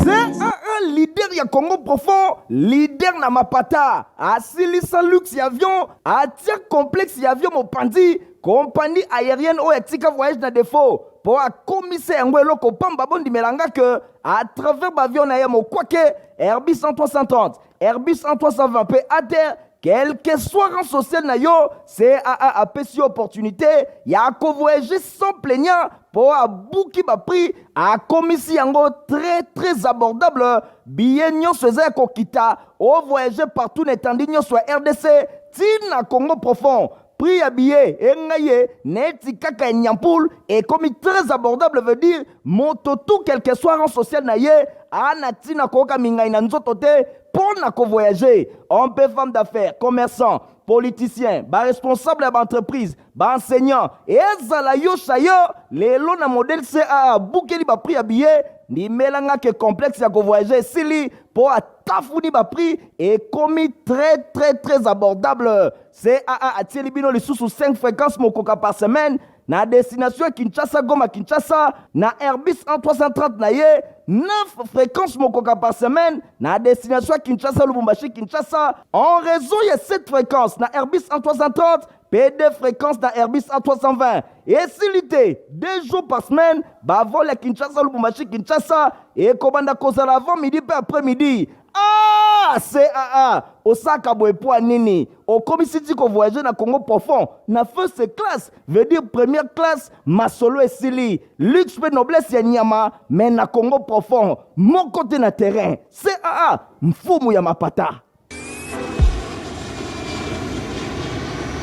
CAA leader ya Congo profond, leader na mapata, asilisa luxe ya avion, atia complexe ya avion mopanzi, compagnie aérienne oyo atika voyage na défaut mpo akomisa yango eloko pamba. Bondimela nga ke à travers baavion na ye mokwake Airbus 330, Airbus 320 mpe ATR, quel que soit rang social na yo, CAA apesi yo opportunité ya kovoyager sans plaignant mpo abuki baprix, akomisi yango très très abordable. Billet nyonso eza ya kokita, ovoyage partout na etandi nyonso ya RDC ntina Congo profond. Prix ya billet engai ye neti kaka ya nyampule, ekomi très abordable, veut dire moto tout, quel que soit rang social na ye, ana ntina koyoka mingai na nzoto te mpo na kovoyage. Homme mpe femme d'affaires, commerçant, politicien, baresponsable ya baentreprise, baenseignant, ezala yo sayo lelo na modèle CAA abukeli baprix ya billet. Ndimelanga ke complexe ya kovoyage esili mpo atafuni baprix, ekomi très très très abordable. CAA atieli bino lisusu 5 fréquence mokoka par semaine na destination ya Kinshasa, Goma, Kinshasa na Airbus 330 na ye, 9 fréquences mokoka par semaine na destination ya Kinshasa, Lubumbashi, Kinshasa, en raison ya 7 fréquences na Airbus 330 mpe 2 fréquences na Airbus A320. Esili te, 2 jours par semaine bavol ya Kinshasa, Lubumbashi, Kinshasa ekobanda kozala avant midi mpe après midi. Ah, CAA osaka boye mpo ya nini okomisi ti kovoyage na Congo profond na first class, veut dire première classe? Masolo esili, luxe mpe noblesse ya nyama, me na Congo profond moko te na terrain. CAA, mfumu ya mapata.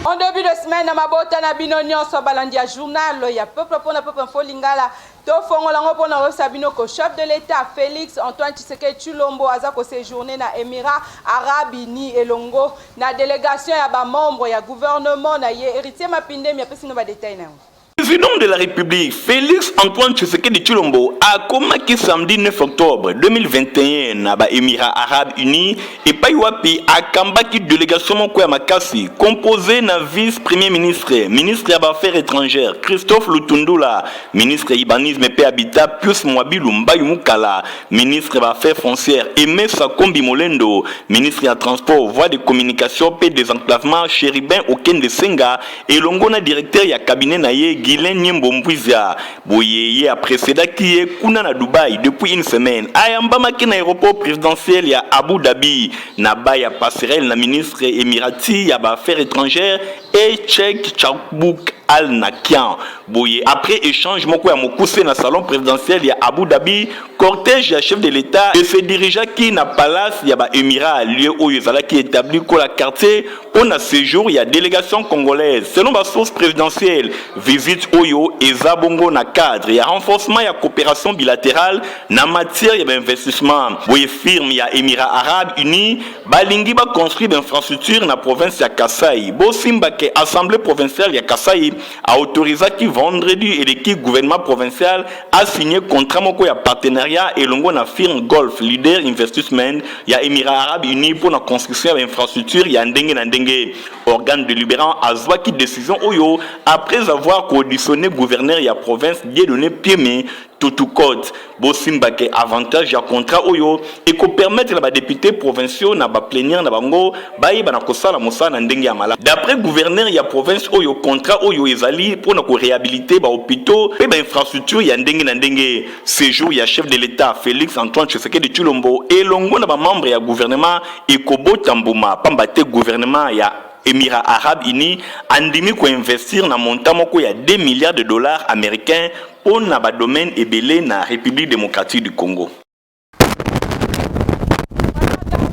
En début de semaine na mabota na bino nyonso balandi ya journal ya peuple mpona peuple info lingala. Tofongola yango mpona koyebisa bino ko chef de l'État Félix Antoine Tshisekedi Tshilombo aza koséjourne na Émirats arabes unis elongo na délégation ya bamembre ya gouvernement na ye. Héritier Mapindemi apesi no badetail na yango. Président de la République Félix Antoine Tshisekedi Tshilombo akomaki samedi 9 octobre 2021 na ba Émirats Arabes Unis, epai wapi akambaki délégation moko ya makasi composé na vice premier ministre, ministre ya baaffaires étrangères Christophe Lutundula, ministre ya urbanisme mpe habitat Pius Mwabilu Mbayu Mukala, ministre ya baaffaires foncières Aimé Sakombi Molendo, ministre ya transport, voies de communication mpe désenclavement Chérubin Okende Senga, elongo na directeur ya cabinet na ye Guylain Nyembo Mbwizya. Boye ye aprécédaki ye kuna na Dubai depuis une semaine. Ayambamaki na aéroport présidentiel ya Abu Dhabi na ba ya passerelle na ministre émirati ya baaffaires étrangères et Cheikh Chakbouk Al Nahyan. Boye après échange moko ya mokuse na salon présidentiel ya Abu Dhabi, cortège ya chef de l'État ese dirigeaki na palace ya baémirat, lieu oyo ezalaki établi kola quartier mpo na séjour ya délégation congolaise. Selon basource présidentielle, visite oyo eza bongo na cadre ya renforcement ya coopération bilatérale na matière ya bainvestissement. Boye firme ya Émirats arabes unis balingi baconstruire bainfrastructure na province ya Kasai. Bosimba ke assemblée provinciale ya Kasai autorisaki vendredi eleki gouvernement provincial asigné contrat moko ya partenariat elongo na firme Golf Leader Investment ya Émirats arabes unis mpo na construction ya bainfrastructure ya ndenge na ndenge. Organe délibérant azwaki décision oyo après avoir coauditionné gouverneur ya province Dieudonné Pieme Tutukot. Bosimba ke avantage ya contrat oyo ekopermettre na badéputé provinciaux na baplénière na bango bayeba na kosala mosala na ndenge ya malamu. D'après gouverneur ya province oyo, contrat oyo ezali mpona koréhabiliter bahôpitaux mpe bainfrastructure ya ndenge na ndenge. Séjour ya chef de l'État Félix Antoine Tshisekedi Tshilombo elongo na bamembre ya gouvernement ekobota mbuma, pamba te gouvernement ya Émirats arabes unis andimi koinvestir na montant moko ya 2 milliards de dollars américains mpo na badomaine ebele na République démocratique du Congo.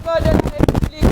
De la République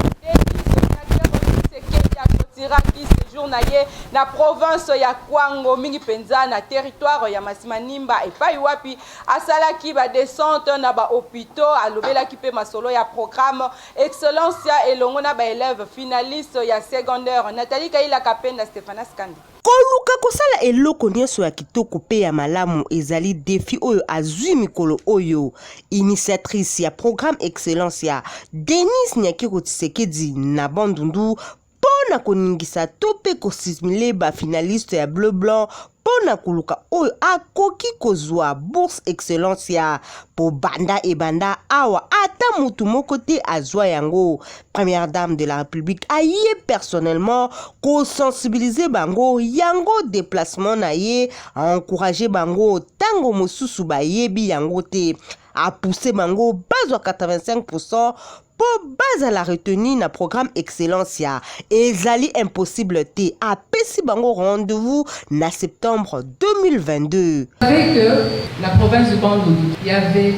Denis akotiraki séjour na ye na province ya Kwango, mingi mpenza na territoire ya Masimanimba, epai wapi asalaki badescente na bahôpitaux, alobelaki mpe masolo ya programme Excellence elongo na baélève finaliste ya secondaire. Nathalie Kailaka Penda, Stéphanas Kandi. Koluka kosala eloko nyonso ya kitoko mpe ya malamu ezali défi oyo azwi mikolo oyo initiatrice ya programme Excellence ya Denis Nyakeru Tshisekedi na Bandundu mpo na koningisa to mpe kostimuler bafinaliste ya bleu blanc mpo na koluka oyo akoki kozwa bourse Excellencia po banda ebanda awa ata mutu moko te azwa yango. Première dame de la République aye personnellement ko sensibiliser bango, yango déplacement na ye a encourager bango tango mosusu bayebi yango te, a pousser bango bazwa 85% po bazala retenu na programme Excellencia. Ezali impossible te, apesi bango rendez-vous na septembre 2022. Vous savez que la province du Bandundu, il y avait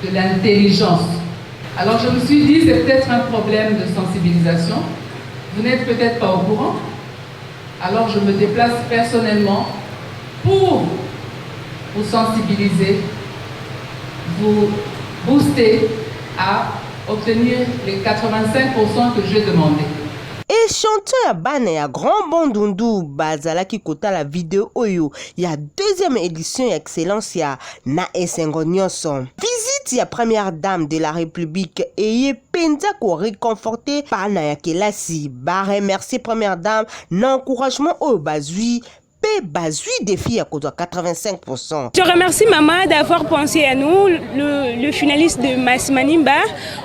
de l'intelligence. Alors je me suis dit, c'est peut-être un problème de sensibilisation. Vous n'êtes peut-être pas au courant. Alors je me déplace personnellement pour vous sensibiliser, vous booster à obtenir les 85% que j'ai demandé. Echantillon ya bana ya Grand Bandundu bazalaki kotala video oyo ya deuxième édition ya Excellencia na esengo nyonso. Visite ya première dame de la République eye mpenza koreconforte bana ya kelasi, baremercier première dame na encouragement oyo bazwi mpe bazwi défi ya kozwa 85%. Je remercie maman d'avoir pensé à nous, le finaliste de Masimanimba.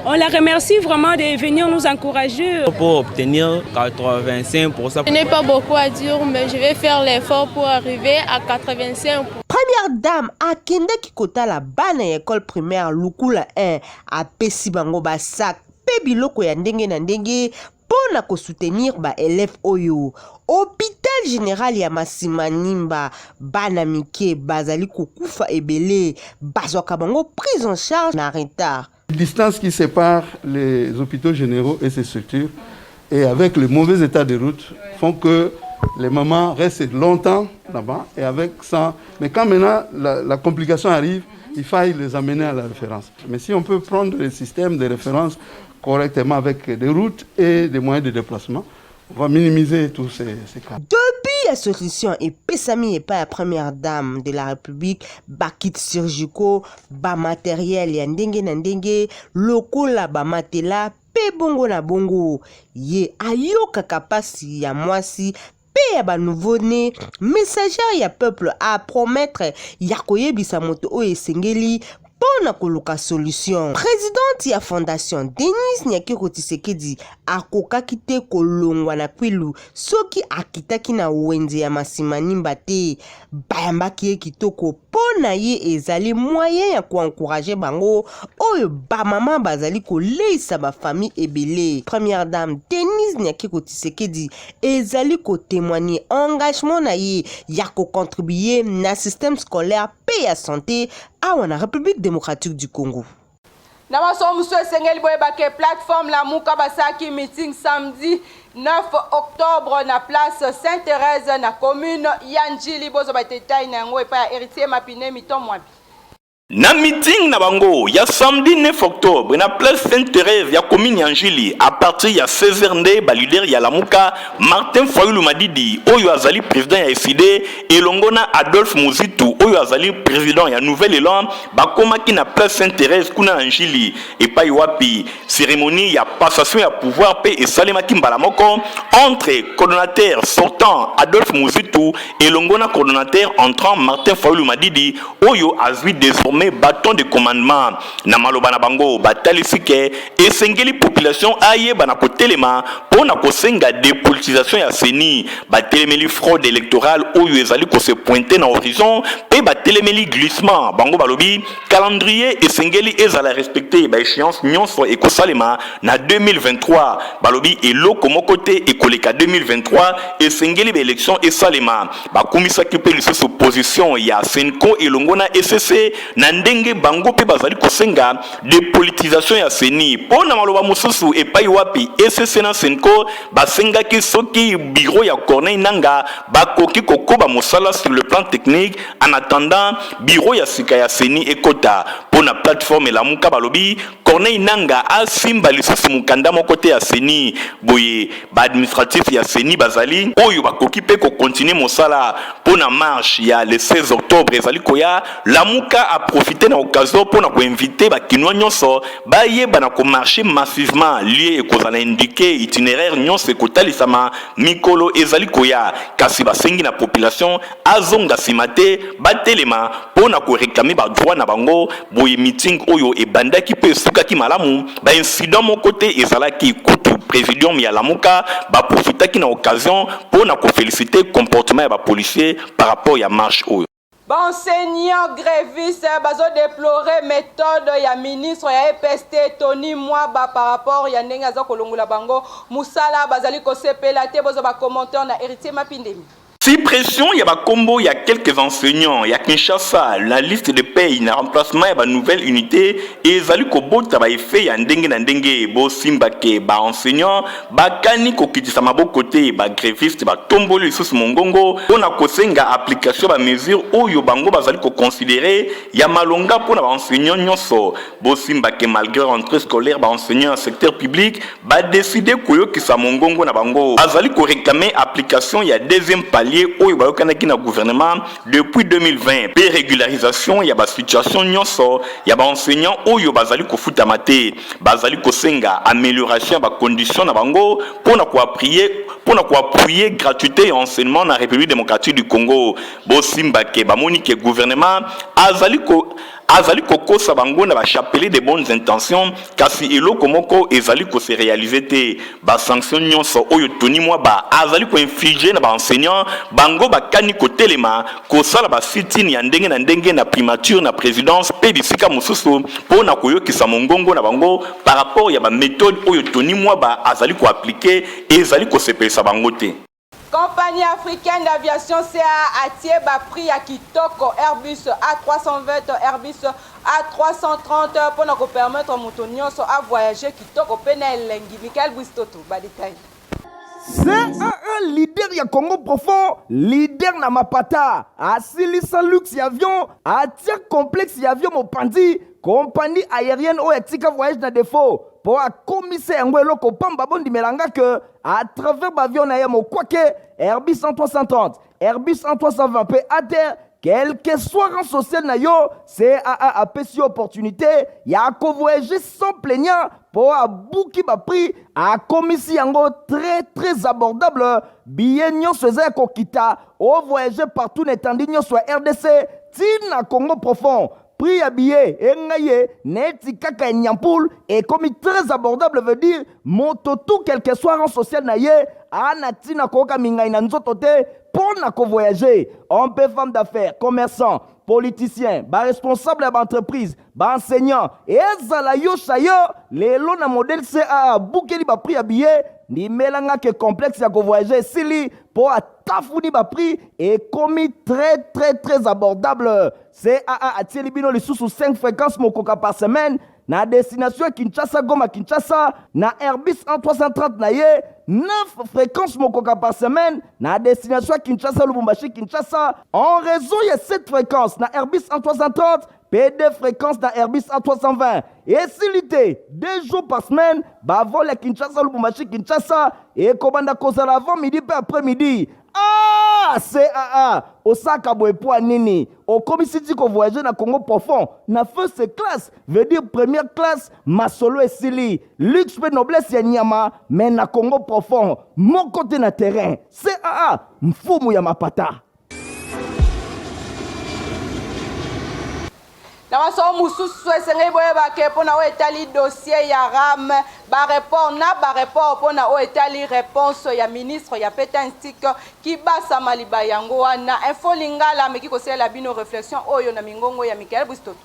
On la remercie vraiment de venir nous encourager. Pour obtenir 85%. Je n'ai pas beaucoup à dire, mais je vais faire l'effort pour arriver à 85%. Première dame akendaki kotala bana ya école primaire Lukula 1, apesi bango basac mpe biloko ya ndenge na ndenge mpo na kosoutenir baélève oyo. Hôpital général ya Masimanimba, bana mike bazali kokufa ebele, bazwaka bango prise en charge na retard. Distance qui sépare les hôpitaux généraux et ces structures, et avec le mauvais état des routes, font que les mamans restent longtemps là-bas et avec ça. Mais quand maintenant la complication arrive, il faille les amener à la référence. Mais si on peut prendre le système de référence correctement avec des routes et des moyens de déplacement, on va minimiser tous ces cas. Depuis la solution epesami epai ya première dame de la République, bakits chirurgicaux, bamatériel ya ndenge na ndenge lokola bamatelas mpe bongo na bongo, ye ayokaka mpasi ya mwasi mpe ya banouveau-né. Messagère ya peuple apromettre ya koyebisa moto oyo esengeli mpo na koluka solution. Présidente ya fondation Denise Nyakeru Tshisekedi akokaki te kolongwa na Kwilu soki akitaki na wenze ya Masimanimba te. Bayambaki ye kitoko. Mpo na ye ezali moyen ya koencourager bango oyo bamama bazali koleisa bafamille ebele. Première dame Denise Nyakeru Tshisekedi ezali kotémoigner engagement na ye ya kocontribuer na système scolaire mpe ya santé awa na République démocratique du Congo. Na masomo mosusu, esengeli boyebake plateforme Lamuka basalaki meeting samedi 9 octobre na place Sainte Thérèse na commune ya Njili. Bozwa badétail na yango epai ya Héritier Mapine Mito Mwabi. Na meeting na bango ya samedi 9 octobre na place Sainte Thérèse ya commune ya Njili à partir ya 16h nde baleader ya Lamuka, Martin Fayulu Madidi oyo azali président ya ECiDé, elongo na Adolphe Muzitu oyo azali président ya Nouvel Élan, bakomaki na place Sainte Thérèse kuna na Njili, epai wapi cérémonie ya passation ya pouvoir mpe esalemaki mbala moko entre coordonnateur sortant Adolphe Muzitu elongo na coordonnateur entrant Martin Fayulu Madidi oyo azwi désormais bâton de commandement. Na maloba na bango, batalisi ke esengeli population ayeba na kotelema mpo na kosenga dépolitisation ya CENI. Batelemeli fraude électorale oyo ezali kose pointer na horizon mpe batelemeli glissement. Bango balobi calendrier esengeli ezala respecté, baéchéance nyonso ekosalema na 2023. Balobi eloko moko te ekoleka 2023, esengeli baélection esalema. Bakumisaki mpe lisusu position ya CENCO elongo na ECC na ndenge bango mpe bazali kosenga dépolitisation ya CENI. Mpo na maloba mosusu, epai wapi ECC na CENCO basengaki soki bureau ya Corneille Nanga bakoki kokoba mosala sur le plan technique en attendant bureau ya sika ya CENI ekota. Mpo na plateforme Elamuka, balobi Corneille Nanga asimba lisusu mokanda moko te ya CENI. Boye baadministratif ya CENI bazali oyo bakoki mpe kocontinuer mosala. Mpo na marche ya le 16 octobre ezali koya, Lamuka aprofite. Baprofite na occasion mpo na koinvite bakinois nyonso bayeba na komarche massivement. Lieu ekozala indique, itinéraire nyonso ekotalisama mikolo ezali koya. Kasi basengi na population azonga sima te, batelema mpo na koreclamer ba droits na bango. Boye meeting oyo ebandaki mpe esukaki malamu, ba incidents moko te ezalaki. Kutu presidium ya Lamuka baprofitaki na occasion mpo na kofeliciter comportement ya ba policiers par rapport ya marche oyo. Ba enseignants grevistes bazo deplorer methode ya ministre ya EPST Tony Mwaba par rapport ya ndenge aza kolongola bango musala, bazali kosepela te. Bozwa ba commentaires na Heritier Mapindemi. Suppression ya ba kombo ya quelques enseignants ya Kinshasa na liste de paie na remplacement ya ba nouvelles unites ezali kobota ba effets ya ndenge na ndenge. Bosimba ke ba enseignants bakani kokitisa maboko te. Ba grevistes batomboli lisusu mongongo mpo na kosenga application ya ba mesures oyo bango bazali ko considerer ya malonga mpo na ba enseignants nyonso. Bosimba ke malgre rentree scolaire, ba enseignants ya secteur public ba decider koyokisa mongongo na bango. Bazali ko reclamer application ya deuxième palier oyo bayokanaki na gouvernement depuis 2020 mpe regularisation ya ba situations nyonso ya ba enseignants oyo bazali kofutama te. Bazali kosenga amelioration ya ba conditions na bango mpo na ko appuyer mpo na ko appuyer gratuite ya enseignement na Republique democratique du Congo. Bosimba ke bamoni ke gouvernement azali ko Azali kokosa bango na ba chapelets de bonnes intentions, kasi eloko moko ezali ko se realiser te. Ba sanctions nionso oyo Tony Mwaba azali ko infliger na ba enseignants, bango bakani kotelema, kosala ba sit-in ya ndenge na ndenge na primature, na presidence mpe bisika mosusu mpo na koyokisa mongongo na bango par rapport ya ba methodes oyo Tony Mwaba azali ko appliquer ezali kosepelisa bango te. Compagnie africaine d'aviation CAA atie ba prix ya kitoko Airbus A320, Airbus A330 mpo na ko permettre moto nionso a voyager kitoko mpe na elengi. Michael Bwistoto, ba details. CAA leader ya Congo profond, leader na mapata, asilisa luxe ya avion, atia complexe ya avion mopanzi, compagnie aérienne oyo atika voyage na defaut po akomisa yango eloko pamba. Bondimela nga ke à travers bavion na ye mokwake Airbus 330, Airbus 320 mpe ATR, quel que soit rang social na yo, CAA apesi yo opportunité ya kovoyager sans plaignant mpo abuki baprix, akomisi yango très très abordable. Billet nyonso eza ya kokita, ovoyage partout na etandi nyonso ya RDC ti na Congo profond. Prix ya billet engai ye neti kaka ya nyampul ekomi très abordable, veut dire moto tout, quel que soit rang social na ye, ana ntina koyoka mingai na nzoto te mpo na kovoyage. Homme mpe femme d'affaires, commerçant, politicien, baresponsable ya baentreprise, baenseignant, ezala yo sayo lelo na modèle CAA abukeli baprix ya billet. Ndimelanga ke complexe ya kovoyage esili mpo atafuni baprix, ekomi très très très abordable. CAA atieli bino lisusu 5 fréquences mokoka par semaine na destination ya Kinshasa, Goma, Kinshasa na Airbus A330 na ye, 9 fréquences mokoka par semaine na destination ya Kinshasa, Lubumbashi, Kinshasa en raison ya 7 fréquences na Airbus A330 mpe 2 fréquences na Airbus A320. Esili te, 2 jours par semaine bavol ya Kinshasa, Lubumbashi, Kinshasa ekobanda kozala avant midi mpe après midi. Ah, CAA osaka boye mpo nini okomisi ti kovoyage na Congo profond na first class, veut dire première classe. Masolo esili, luxe mpe noblesse ya nyama, mais na Congo profond moko te na terrain. CAA, mfumu ya mapata. Na masolo mosusu, esengeli boyeba ke mpo na oyo etali dossier ya RAM, bareport na bareport mpo na oyo etali réponse ya ministre ya PTNTIC Kibassa Maliba, yango wana Info Lingala ameki kosalela bino réflexion oyo na mingongo ya Michael Bwistoto.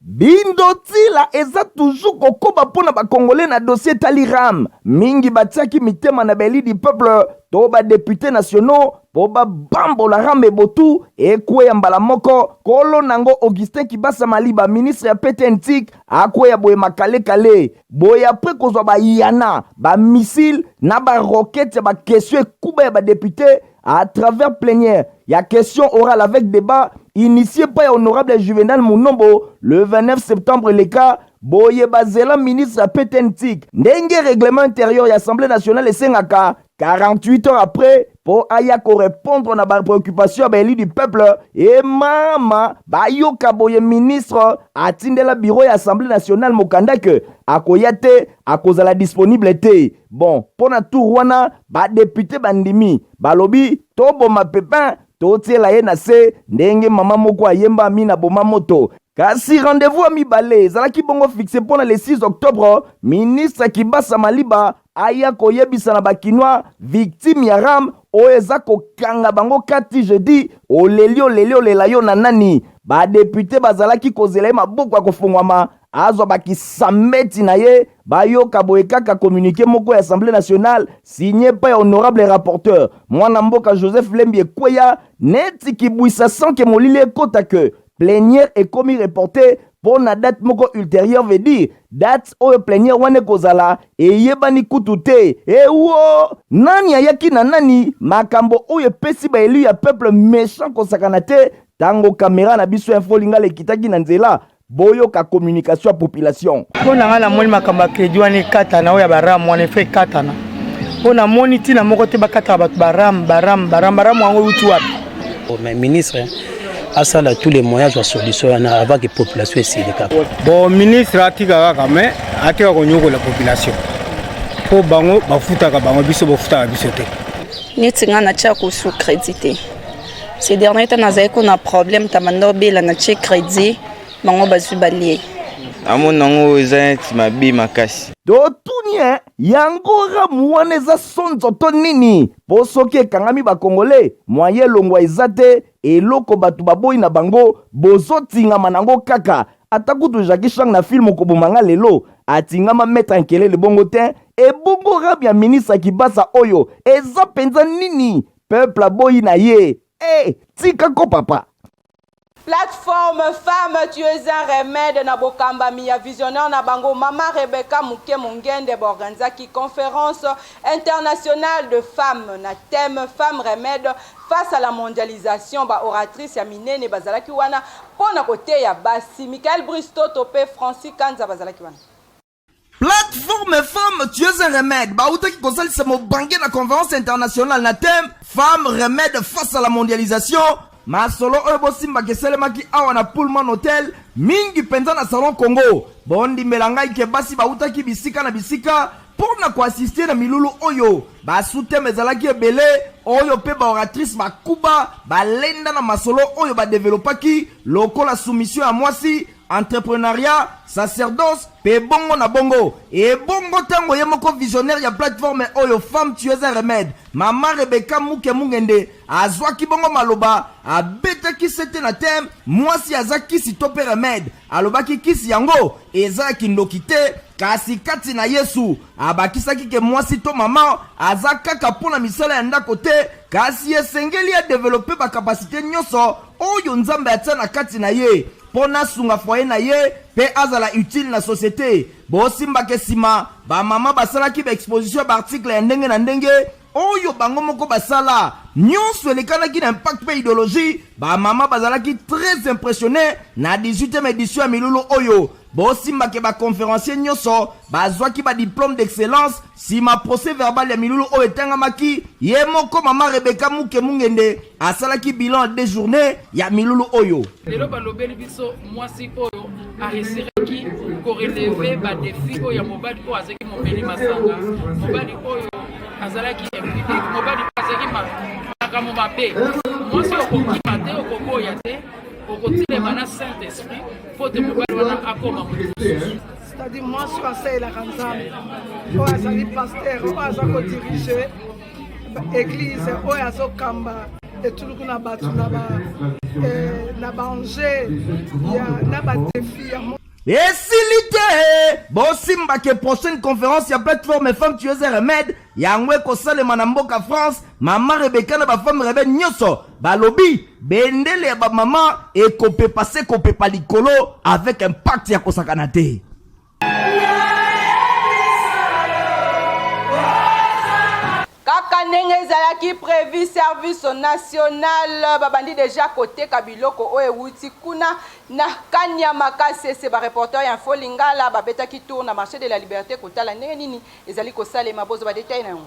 Bindo tila eza toujours kokoba mpo na bakongole na dossier etali RAM. Mingi batiaki mitema na baeli du peuple to badepute nationaux mpo babambola RAM ebotu ekweya mbala moko. Kolo nango Augustin Kibassa Maliba, ministre ya PTNTIC, akweya boye makalekale boye apres kozwa bayana bamissile na baroquette ya baquestion ekuba ya badepute à travers plénière ya question orale avec débat initié par honorable Juvenal Munombo le 29 septembre eleka. Boye bazela ministre ya PTNTIC ndenge règlement intérieur ya Assemblée nationale esengaka. 48 heures après mpo aya korepondre na bapréoccupation ya baélu du peuple. E mama, bayoka boye, ministre atindela bureau ya Assemblée nationale mokanda ke akoya te, akozala disponible te. Bon, mpo na tour wana, badéputés bandimi, balobi toboma pépin, totiela ye na se ndenge mama moko ayemba ami na boma moto. Kasi rendez-vous ya mibale ezalaki bongo fixe mpo na le 6 octobre. Ministre Kibasa Maliba aya koyebisa na Bakinois victime ya RAM oyo eza kokanga bango kati jeudi. Oleli, oleli, olela yo na nani? Badéputés bazalaki kozela ye maboko ya kofungwama, azwa bakisambeti na ye. Bayoka boye kaka communiqué moko ya Assemblée nationale signé pa ya honorable rapporteur mwana mboka Joseph Lembi ekweya neti kibwisa sans ke molili ekota ke plénière ekomi reporté mpo na date moko ultérieure, veut dire date oyo plénière wana ekozala eyebani kutu te. Ewo, nani ayaki na nani? Makambo oyo epesi baélu ya peuple méchant kosakana te. Ntango kamera na biso Info Lingala ekitaki na nzela, boyoka communication ya population. Mpo na ngai, namoni makambo ya crédit wana ekatana, oyo ya baRAM wana efe ekatana, mpo namoni ntina moko te bakataka bato baRAM, baRAM, baRAM, baRAM yango euti wapi? Mais ministre asala tous les moyens azwa solution wana avant que population esilika. Bon, ministre atika kaka, mais atika konyokola population, mpo bango bafutaka bango, biso bafutaka biso te. Neti ngai natia kosu crédit te. Ces dernier temps nazali kona problème, tabanda obela, natie crédit, bango bazwi balie. Amona yango eza neti mabe makasi. Totuni e, yango RAM wana eza sonzo to nini? Mpo soki ekangami Bakongole, moyen elongwa eza te. Eloko bato baboyi na bango, bozotingama nango kaka. Ata kutu Jackie Chan na film Okobomanga lelo atingama maître nkelele bongo te. Ebongo RAM ya ministre Kibasa oyo eza mpenza nini? Peuple aboyi na ye. E tika ko papa. Plateforme Femme Tu es un remède na bokambami ya visionnaire na bango mama Rebecca Muke Mongende baorganizaki conférence internationale de femmes na thème "Femme remède face à la mondialisation". Baoratrice ya minene bazalaki wana mpo na koteya basi. Michael Bristoto mpe Francis Kanza bazalaki wana. Plateforme Femme Tu es un remède bautaki kosalisa mobange na conférence internationale na thème "Femme remède face à la mondialisation". Masolo oyo bosimbaka esalemaki awa na Pullman Hotel, mingi mpenza na Salon Congo. Bondimela ngai ke basi bautaki bisika na bisika mpo na koassister na milulu oyo. Basous-thèmes ezalaki ebele oyo mpe baoratrice bakuba balenda na masolo oyo badevelopaki lokola soumission ya mwasi, entrepreneuriat, sacerdoce mpe bongo na bongo. Ebongo ntango ye moko visionnaire ya plateforme oyo Femme Tu es un remède, mama Rebeka Muke Mungende, azwaki bongo maloba, abetaki sete na thème "Mwasi aza kisi to mpe remède". Alobaki kisi yango eza ya kindoki te, kasi kati na Yesu. Abakisaki ke mwasi to mama aza kaka mpo na misala ya ndako te, kasi esengeli adevelope bacapacités nyonso oyo Nzambe atia na kati na ye mpo nasunga foyer na ye mpe azala utile na société. Bosimbaka nsima bamama basalaki baexposition ya baarticle ya ndenge na ndenge oyo bango moko basala. Nyonso elekanaki na impact mpe idéologie. Bamama bazalaki très impressionné na 18e édition ya milulu oyo. Bosimbake baconférencier nyonso bazwaki badiplôme d'excellence. Nsima procès verbal ya milulu oyo etangamaki, ye moko mama Rebeka Muke Mungende asalaki bilan de journée ya milulu oyo. Lelo balobeli biso mwasi oyo aréussiraki korelever badéfis oyo ya mobali oyo azalaki momeli masanga, mobali oyo azalaki impudique, mobali oyo azalaki makambo mabe. Mwasi okokima te, okoboya te, okotilema na Saint Esprit mpo te mobali wana akoma moto mosusu. C'est-à-dire mwasi oyo asalelaka Nzambe, oyo azali pasteur, oyo aza kodiriger église, oyo azokamba etuluku na bato na baenjeux na badéfis ya Esili te. Bosimbake prochaine conférence ya plateforme Femme Tu es un remède yango ekosalema na mboka France. Mama Rebeka na bafemme remède nyonso balobi bendele ya bamama ekopepa se kopepa likolo avec impact ya kosakana te. Kaka ndenge ezalaki prévu, service national babandi déjà koteka biloko oyo ewuti kuna na Kanyama Kasese. Bareporter ya Info Lingala babetaki tour na marché de la Liberté kotala ndenge nini ezali kosalema. Bozwa badétails na yango.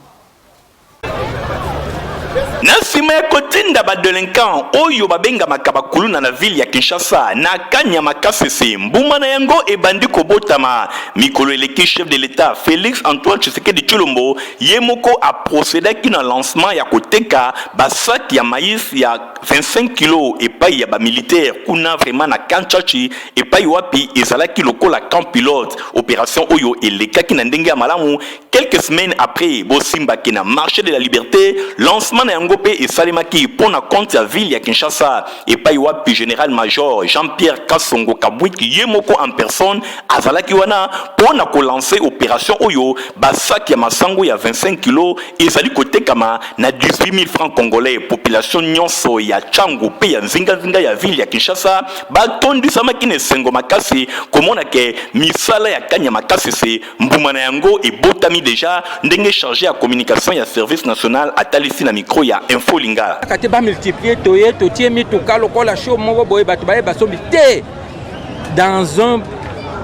Na nsima ya kotinda ba delinquants oyo babengamaka ba kuluna na ville ya Kinshasa na Kanyama Kasese, mbuma na yango ebandi kobotama. Mikolo eleki, chef de l'Etat Felix Antoine Tshisekedi Tshilombo ye moko a procedaki na lancement ya koteka ba sacs ya maïs ya 25 kilos epayi ya ba militaires kuna vraiment na camp Tshatshi epayi wapi ezalaki lokola camp pilote. Operation oyo elekaki na ndenge ya malamu. Quelques semaines après, bosimbaki na marché de la liberté, lancement na yango pe esalemaki mpo na compte ya ville ya Kinshasa, epai wapi general major Jean-Pierre Kasongo Kabwik ye moko en personne azalaki wana mpo na kolancer operation oyo. Ba sac ya masango ya 25 kilos ezali kotekama na 18 000 francs congolais. Population nyonso ya Tshangu pe ya nzinganzinga ya ville ya Kinshasa batondisamaki na esengo makasi komona ke misala ya Kanyama Kasese, mbuma na yango ebotami deja, ndenge chargé ya communication ya service national atalisi na micro ya Info Lingala. Kaka te bamultiplie, toye totie mituka lokola show moko boye, bato baye basombi te. Dans un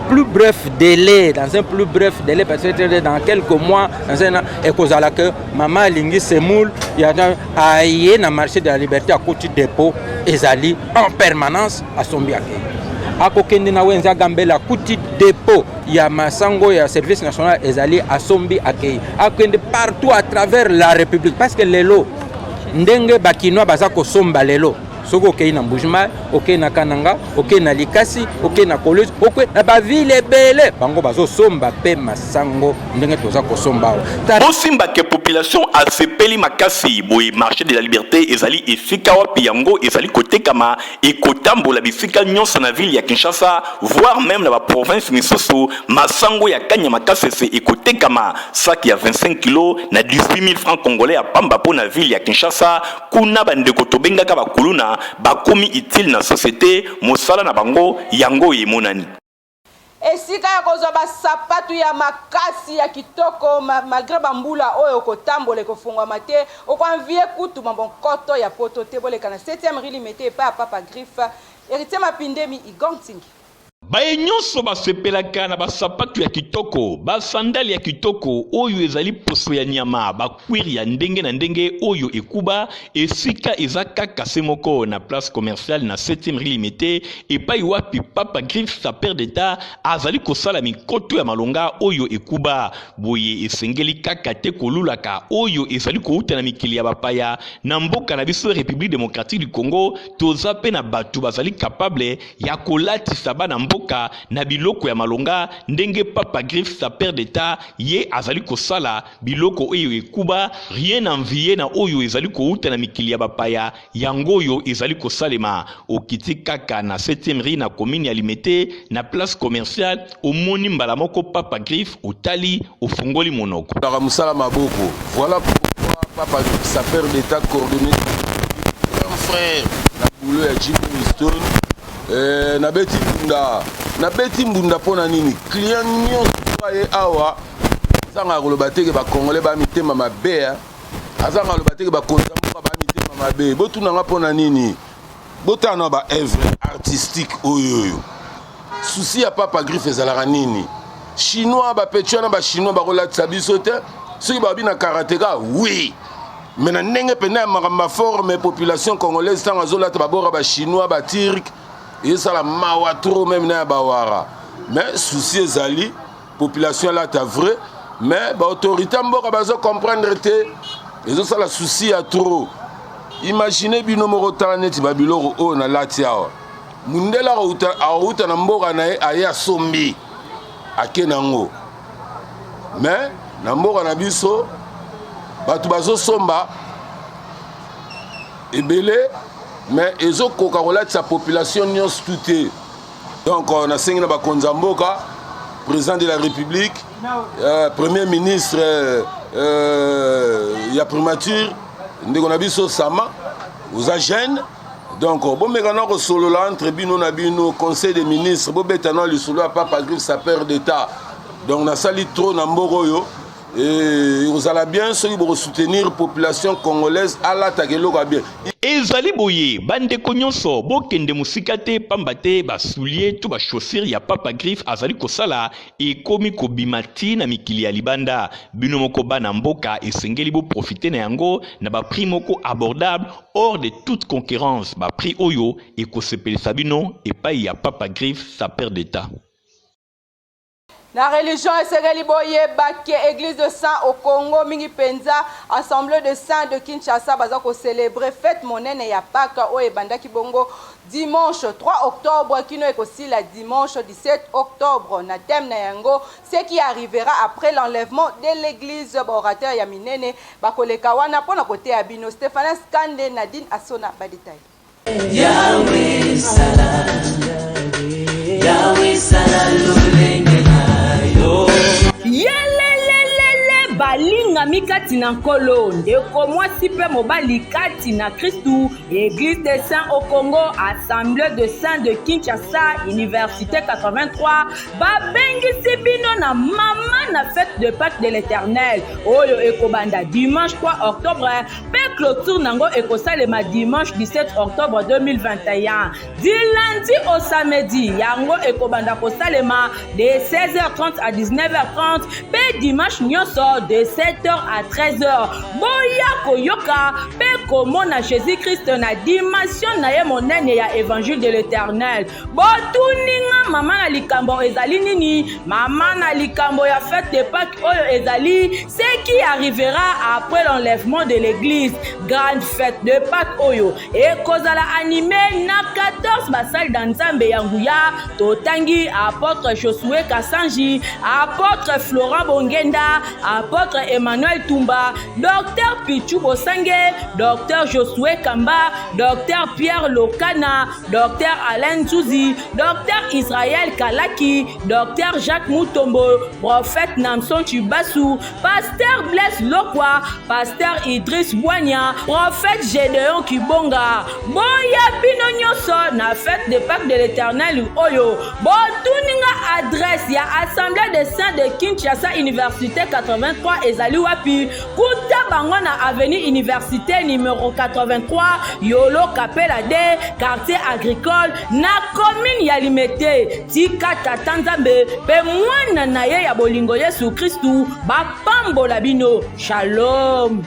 plus bref délai, dans un plus bref délai, peut-être dans quelques mois, dans un an, ekozala que mama alingi semoule ya aye na marché de la liberté, akoti dépôt ezali en permanence, asombi, akei. Akokende na wenze agambela, akuti dépôt ya masango ya service national ezali, asombi, akei. Akende partout à travers la République, parce que lelo ndenge bakinois baza kosomba lelo, soki okei na Mbujimai, okei na Kananga, okei na Likasi, okei na Kolwezi, okei na bavile ebele, bango bazosomba mpe masango ndenge toza kosomba awa. Bosimba ke population asepeli makasi boye. Marché de la liberté ezali esika wapi yango ezali kotekama, ekotambola bisika nyonso na ville ya Kinshasa, voire même na baprovince misusu. Masango ya Kanyama Kasese ekotekama sac ya 25 kilo na 18 000 francs congolais ya pamba mpo na ville ya Kinshasa. Kuna bandeko tobengaka bakuluna bakomi utile na société, mosala na bango yango emonani. Esika ya kozwa basapatu ya makasi ya kitoko malgré bambula oyo okotambola ekofungwama te, okoenvier kutu mabonkoto ya poto te. Boleka na 7e rue Limete epai ya Papa Griffe, Héritier Mapindemi, Igor Ntingi. Baye nyonso basepelaka na basapatu ya kitoko, basandale ya kitoko oyo ezali poso ya nyama, bacuir ya ndenge na ndenge oyo ekuba, esika eza kaka se moko na place commerciale na 7e rue Limete, epai wapi Papa Griffe, sapeur d'État, azali kosala mikoto ya malonga oyo ekuba. Boye esengeli kaka te kolulaka oyo ezali kouta na mikili ya bapaya. Na mboka na biso République démocratique du Congo, toza mpe na bato bazali capable ya kolatisa bana mboka na biloko ya malonga, ndenge Papa Griffe, sapeur d'État, ye azali kosala biloko oyo ekuba, rien envie na oyo ezali kouta na mikili ya bapaya. Yango oyo ezali kosalema, okiti kaka na 7e rue na commune ya Limete, na place commerciale, omoni mbala moko Papa Griffe, otali, ofungoli monoko. Mosala maboko, voilà pourquoi Papa Griffe, sapeur d'État, coordonné grand frère na boulot ya Jimmy Winston. Nabeti mbunda, nabeti mbunda mpo na nini? Client nyonso aye awa azanga koloba teke bacongolais ba mitema mabe, azanga koloba teke bakonzi ya mboka ba mitema mabe. Botunanga mpo na nini? Botala na ba œuvre artistique oyo. Oyo souci ya Papa Griffe ezalaka nini? Chinois bapeti wana, bachinois bakolatisa biso te. Soki babi na karateka, oui, mais na ndenge mpenza ya makambo ya forme, population congolaise ntango azolata babora bachinois, baturc, ezosala mawa trop, même na ya bawara. Mais souci ezali population alata vrai, mais baautorité ya mboka bazocomprendre te, ezosala souci ya trop. Imagine bino moko, tala neti babiloko oyo nalati awa. Mundele akouta na mboka na ye, aye, asombi, ake nango, mais na mboka na biso bato bazosomba ebele, mais ezokoka kolatisa population nyonso tu te. Donc nasengi na bakonzi ya mboka, président de la République, premier ministre ya primature, ndeko na biso Sama, oza jeune, donc bomeka na kosolola entre bino na bino, conseil des ministres, bobeta na lisolo ya Papa Griffe, sapeur d'État. Donc nasali trop na mboka oyo. Ekozala bien soki bokosoutenir population congolaise alataka eloko ya bien. Ezali boye bandeko nyonso bokende mosika te pamba te ba souliers to ba chaussures ya Papa Griffe azali kosala ekomi kobima ti na mikili ya libanda. Bino moko bana mboka esengeli bo profiter na yango na ba prix moko abordable hors de toute concurrence, ba prix oyo ekosepelisa bino epayi ya Papa Griffe sapeur d'Etat. Na religion esengeli boyeba ke eglise de saint au Congo mingi penza assemblée de saint de Kinshasa baza ko celebrer fete monene ya Pâques oyo ebandaki bongo dimanche 3 octobre kino ekosila dimanche 17 octobre na thème na yango ce qui arrivera après l'enlèvement de l'église. Ba orateurs ya minene bakoleka wana pona koteya bino. Stephanas Kande, Nadine Asona ba details. Yahweh sala, Yahweh sala lolenge na yo. Yelelelele balingami kati na Nkolo, ndeko mwasi mpe mobali kati na Kristu, Eglise des Saints au Congo, Assemblée de Saints de Kinshasa, Université 83, babengisi bino na mama na fête de Pâques de l'Éternel oyo ekobanda dimanche 3 octobre mpe clôture nango ekosalema dimanche 17 octobre 2021 du lundi au samedi. Yango ekobanda kosalema de 16h30 à 19h30 mpe dimanche nyonso de 7h à 13h. Boya koyoka mpe komona Jésus Christ na dimension na ye monene ya évangile de l'Éternel. Botuninga mama na likambo ezali nini? Mama na likambo ya fête de Pâques oyo ezali ce qui arrivera après l'enlèvement de l'église. Grande fête de Pâques oyo ekozala animé na 14 basali na Nzambe ya nguya. Totangi apôtre Josué Kasanji, apôtre Florent Bongenda, apôtre Emmanuel Tumba, docteur Pichu Bosange, docteur Josué Kamba, docteur Pierre Lokana, docteur Alain Nzuzi, docteur Israël Kalaki, docteur Jacques Mutombo, prophète Namson Chibasu, pasteur Blaise Lokwa, pasteur Idriss Bwanya, prophète Gédéon Kibonga. Boya bino nyonso na fête de Pâques de l'Éternel oyo. Botuninga adresse ya Assemblée des Saints de Kinshasa Université 83 ezali wapi? Kuta bango na avenue Université numéro 83 Yolo Kapela D, quartier agricole na commune ya Limete. Tika Tata Nzambe pe mwana na ye ya bolingo Yesu Kristu bapambola bino. Shalom.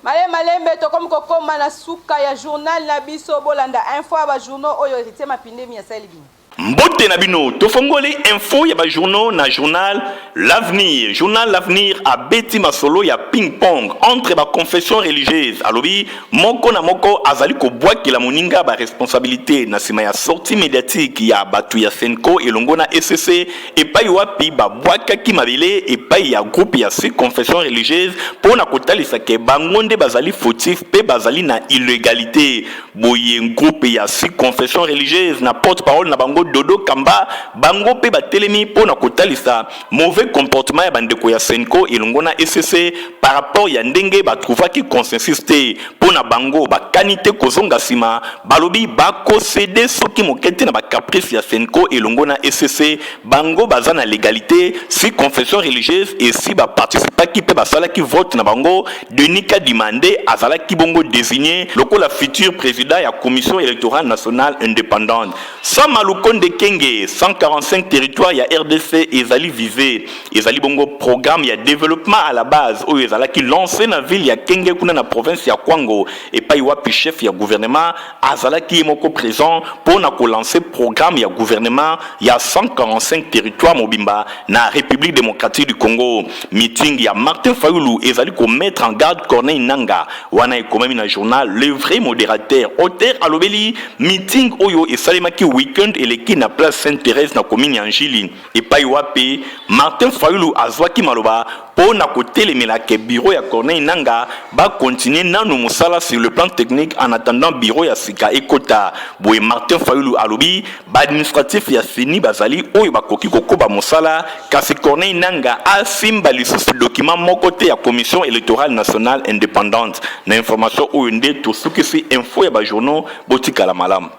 Male malembe tokomi kokoma na suka ya journal na biso. Bolanda info ya ba journaux oyo Héritier Mapindemi asali bino. Mbote na bino, tofongoli info ya ba journaux na journal L'avenir. Journal L'avenir abeti masolo ya ping-pong entre ba confessions religieuses. Alobi moko na moko azali kobwakela moninga ba responsabilites na sima ya sortie mediatique ya batu ya CENCO elongo na ECC epai wapi babwakaki mabele epai ya groupe ya six confessions religieuses mpo na kotalisa ke bango nde bazali fautif mpe bazali na illegalite. Boye groupe ya six confessions religieuses na porte-parole na bango Dodo Kamba, bango mpe batelemi mpo na kotalisa mauvais comportement ya bandeko ya CENCO elongo na ECC par rapport ya ndenge ba trouvaki consensus te. Mpo na bango bakani te kozonga sima, balobi bako ceder soki moke te na ba caprices ya CENCO elongo na ECC. Bango baza na legalite, six confessions religieuses esi ba participaki mpe basalaki vote na bango. Denis Kadima nde azalaki bongo designer lokola futur president ya Commission electorale nationale independante. Sama Lukonde Kenge, 145 territoires ya rdc ezali vise. Ezali bongo programme ya developpement à la base oyo ezalaki lance na ville ya Kenge kuna na province ya Kwango epai wapi chef ya gouvernement azalaki ye moko present mpo na ko lancer programme ya gouvernement ya 145 territoires mobimba na Republique democratique du Congo. Meeting ya Martin Fayulu ezali ko mettre en garde Corneille Nangaa. Wana ekomami na journal Le Vrai Modérateur. Auteur alobeli meeting oyo esalemaki week-end eleki na place Sainte-Thérèse na commune ya N'Djili. Epai wapi Martin Fayulu azwaki maloba mpo na kotelemela ke bureau ya Corneille Nangaa ba continuer nanu mosala sur le plan technique en attendant bureau ya sika ekota. Boye Martin Fayulu alobi ba administratifs ya CENI bazali oyo bakoki kokoba mosala kasi Corneille Nangaa asimba lisusu document moko te ya Commission electorale nationale independante. Na information oyo nde tosukisi info ya ba journaux. Botikala malamu.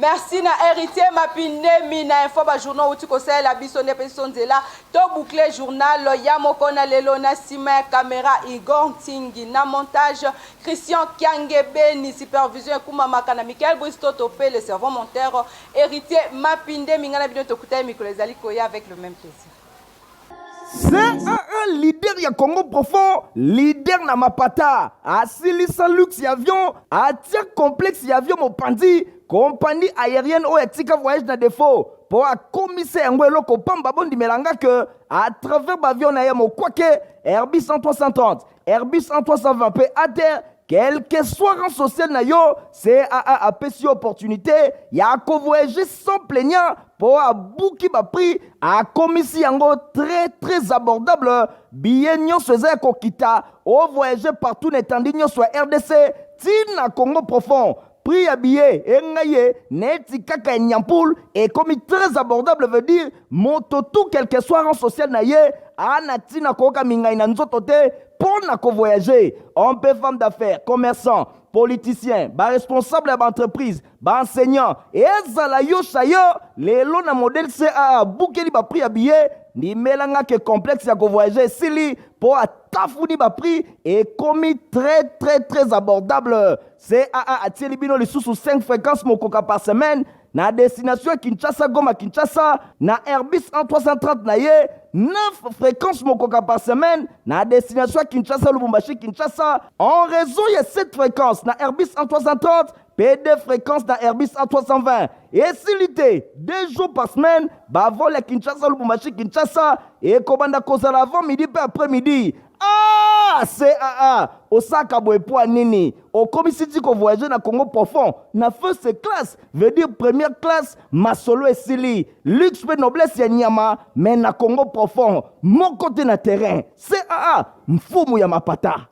Merci na Heritier Mapindemi na info ba journaux outi kosalela biso nde epesi biso nzela to boucler journal ya moko na lelo. Na nsima ya camera, Igor Ntingi, na montage, Christian Kiangebeni, supervision ekumamaka na Michael Bristoto mpe le cerveau monteur Héritier Mapindemi. Ngai na bino tokutani mikolo ezali koya avec le même plaisir. CAA, leader ya Congo profond, leader na mapata, asilisa luxe ya avion, atia complexe ya avion mopanzi, compagnie aérienne oyo atika voyage na défaut mpo akomisa yango eloko pamba. Bondimela nga ke à travers baavion na ye mokwake Airbus 330, Airbus 320 mpe ATR, quel que soit rang social na yo, CAA apesi yo opportunité ya kovoyager sans plaignant mpo abuki baprix, akomisi yango très très abordable. Billet nyonso eza ya kokita, ovoyage partout na etandi nyonso ya RDC ntina Congo profond. Prix ya billet engai ye neti kaka ya nyampule, ekomi très abordable, veut dire moto tout, quel que soit rang social na ye, ana ntina koyoka mingai na nzoto te mpo na kovoyage. Homme mpe femme d'affaires, commerçant, politicien, baresponsable ya baentreprise, baenseignant, ezala yo sayo lelo na modèle CAA abukeli baprix ya billet. Ndimelanga ke complexe ya kovoyage esili mpo atafuni baprix, ekomi très très très abordable. CAA atieli bino lisusu 5 fréquences mokoka par semaine na destination ya Kinshasa, Goma, Kinshasa na Airbus 330 na ye, 9 fréquences mokoka par semaine na destination ya Kinshasa, Lubumbashi, Kinshasa en raison ya 7 fréquences na Airbus 330 mpe 2 fréquences na Airbus A320. Esili te, 2 jours par semaine bavol ya Kinshasa, Lubumbashi, Kinshasa ekobanda kozala avant midi mpe après midi. Ah, CAA, osaka boye po nini? Okomisi ti kovoyage na Congo profond na first class, veut dire première classe. Masolo esili, luxe mpe noblesse ya nyama, mais na Congo profond moko te na terrain. CAA, mfumu ya mapata.